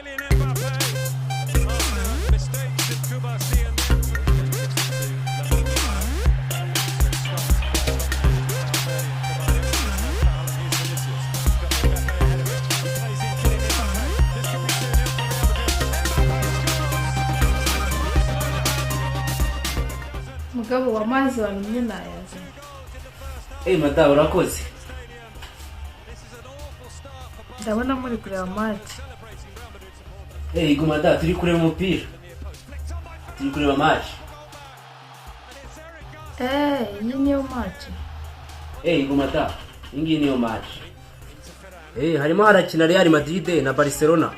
Kylian Mbappe after mistakes of Cubarsí and Mugabo, amazi wantumye nayazanye. Eee madamu, urakoze. Ndabona muri kureba match. Eee guma da, turi kureba umupira, turi kureba match. Eee, iyi niyo match? Eee guma da, iyi ngiyi niyo match. Eee harimo harakina Real Madrid na Barcelona.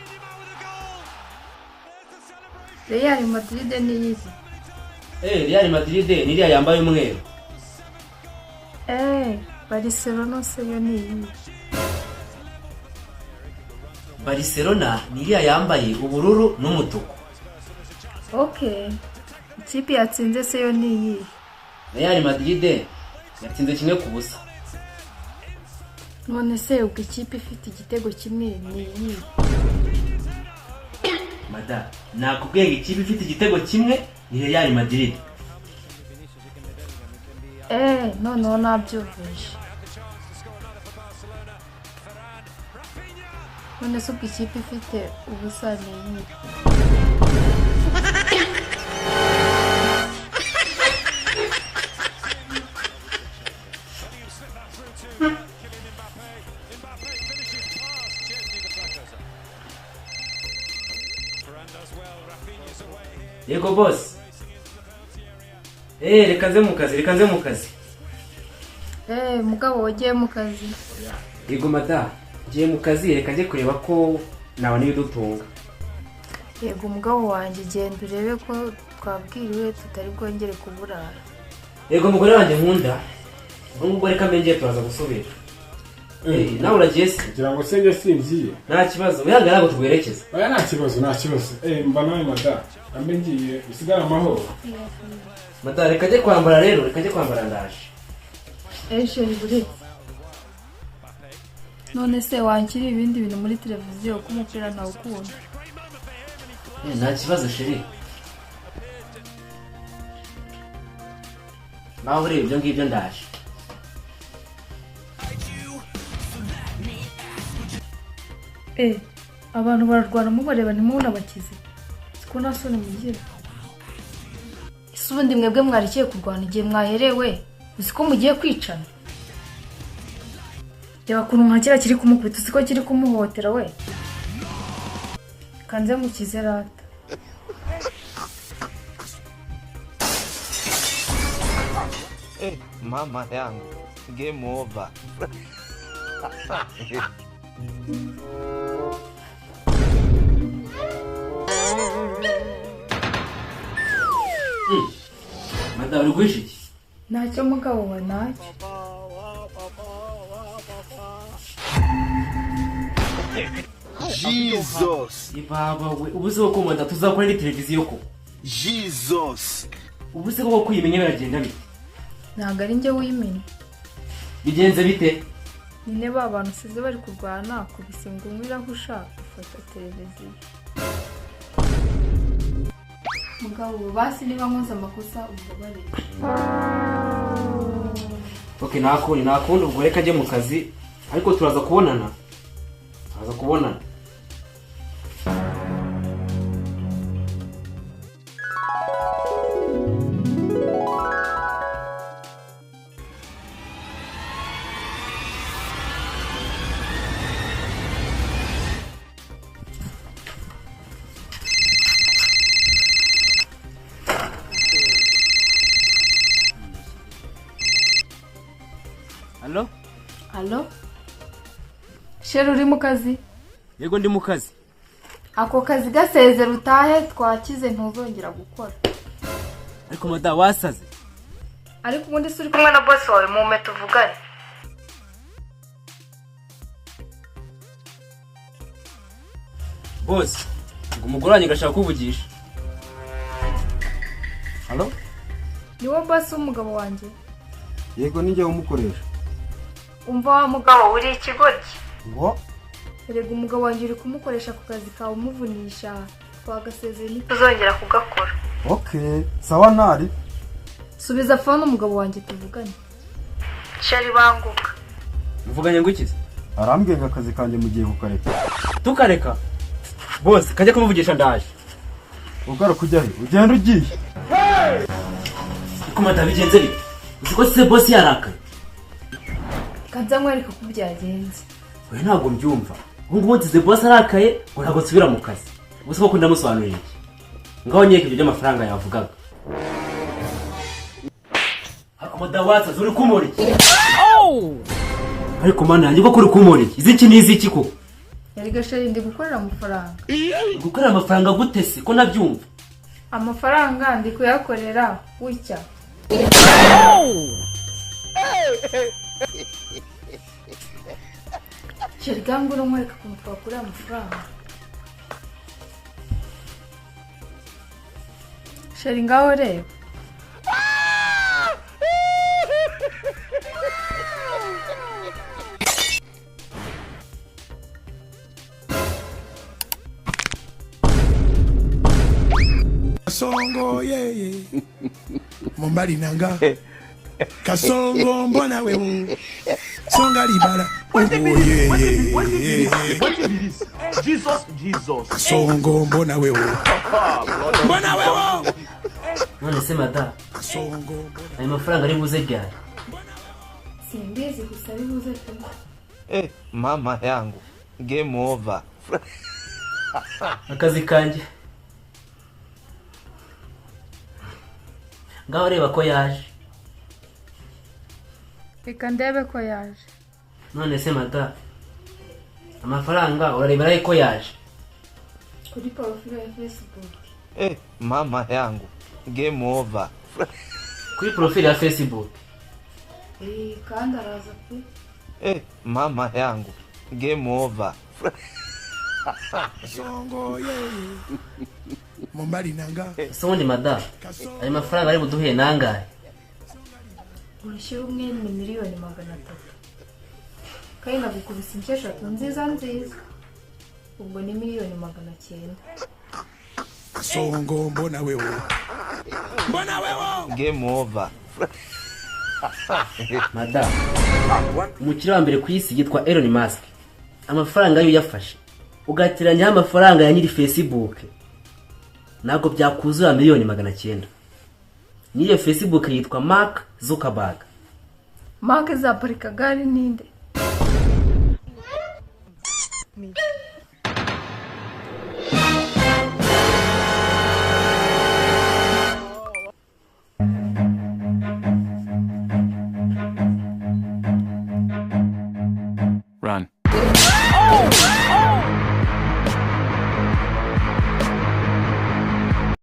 Real Madrid ni iyihe? Eee Real Madrid ni iriya yambaye umweru. Eee, Barcelona se yo ni iyihe? Barcelona ni iriya yambaye ubururu n'umutuku. Okay, ikipe yatsinze se yo ni iyihe? Real Madrid yatsinze 1-0. None se ubwo ikipe ifite igitego kimwe ni iyihe? Mada, nakubwiye ngo ikipe ifite igitego kimwe ni Real Madrid. Eee, noneho nabyumvise. None se ubwo ikipe ifite ubusa ni iyihe? Yego boss. Eee reka nze mu kazi, reka nze mu kazi. Eee mugabo, wagiye mu kazi? Yego mada, ngiye mu kazi, reka njye kureba ko nabona ibidutunga. Yego mugabo wanjye, genda urebe ko twabwiriwe tutari bwongere kuburara. Yego mugore wanjye nkunda, ubwo ngubwo reka mbe ngiye, turaza gusubira. Nawe uragiye se? Kugira ngo se njye singiye? Nta kibazo, wihangane ntabwo tuguherekeza. Oya, nta kibazo, nta kibazo. Mba nawe mada, ambe ngiye, usigare amahoro. Mada, reka njye kwambara rero, reka njye kwambara, ndaje. Eee chéri, buretse. None se wanshyira ibindi bintu muri televiziyo ko umupira ntawukunda? Nta kibazo chéri, nawe ureba ibyo ngibyo, ndaje. Eee, abantu bararwana mubareba ntimunabakize, siko nta soni mugira? Ese ubundi mwebwe mwarikiye kurwana igihe mwaherewe, uzi ko mugiye kwicana? Reba ukuntu nka kiriya kiri kumukubita, uzi ko kiri kumuhohotera we? Kanze mukize rata. Eh, mama yangu, game over. Mada, uri guhisha iki? Ntacyo mugabo we, ntacyo. Jesus, Ibaba we, ubu se koko mada tuzakora indi televiziyo ko? Jesus. Ubu se koko kuyimenya biragenda bite? Ntabwo ari njye wimenya. Bigenze bite? Nyine ba bantu usize bari kurwana, kubise ngo umwe irahusha ufata televiziyo. Mugabo ubu basi niba nkoze amakosa umbabarire. Ok, nta kundi, nta kundi, ubwo reka njye mu kazi, ariko turaza kubonana, turaza kubonana. Halo? Alo chéri, uri mu kazi? Yego, ndi mu kazi. Ako kazi gasezera utahe, twakize, ntuzongera gukora. Ariko mada, wasaze. Ariko ubundi se uri kumwe na boss wawe? Mume tuvugane. Boss, ngo umugore wanjye agashaka kuvugisha. Halo? Ni wo boss w'umugabo wanjye? Yego, nijye umukoresha. Umva wa mugabo, uri ikigoryi. Ngo? Erega umugabo wanjye uri kumukoresha ku kazi kawe umuvunisha, twagasezeye ntituzongera kugakora. Okay, sawa ntari. Subiza phone umugabo wanjye tuvugane. Chéri banguka. Muvuganye ngo iki se? Arambwiye ngo akazi kanjye mugiye kukareka. Tukareka bose kajya kumuvugisha ndaje. Ugaruka ujya he? Ugenda ugiye. Ariko madamu bigenze bite? Uzi ko se boss yarakaye? Kanza nkwereka uko byagenze. Oya ntabwo mbyumva. Ubu ngubu nsize boss arakaye ngo ntabwo nsubira mu kazi. Ubuse koko ndamusobanurira iki? Ngaho nyereka ibyo by'amafaranga yavugaga. Ariko madamu watsaze uri kumura iki? Ariko mana yanjye koko uri kumura iki? Iziki ni iziki koko? Erega chéri ndi gukorera amafaranga. Gukorera amafaranga gute se ko ntabyumva? Amafaranga ndi kuyakorera gutya. Chéri gangu nkwereka ukuntu twakorera amafaranga. Chéri ngaho reba. Kasongo yeye mobali nanga Kasongo mbona wewe songa libala oh yeye Jesus, Jesus. Kasongo mbona wewe mbona wewe None se madamu Kasongo mbona ayo mafaranga ari buze ryari? Simbizi gusa ari buze pe. Mama yangu, game over. Akazi kanjye. Ngaho reba ko yaje. Reka ndebe ko yaje. None se madamu amafaranga urarebera ko yaje? Kuri profile ya Facebook. Mama yangu, game over. Kuri profile ya Facebook. Kandi araza pe. Mama yangu, game over. Kasongo yeye mobali nanga Ese ubundi madamu ayo mafaranga ari buduhe nangahe? Urishyura umwe ni 300,000,000. Kandi nagukubise inshuro 3 nziza nziza. Ubwo ni 900,000,000. Kasongo mbona wewe mbona wewe Game over. Madamu umukire wa mbere ku isi yitwa Elon Musk. Amafaranga yo yafashe ugateranyaho amafaranga ya nyiri Facebook ntabwo byakuzura 900,000,000. Nyiri Facebook yitwa Mark Zuckerberg. Mark zaparika gare ninde?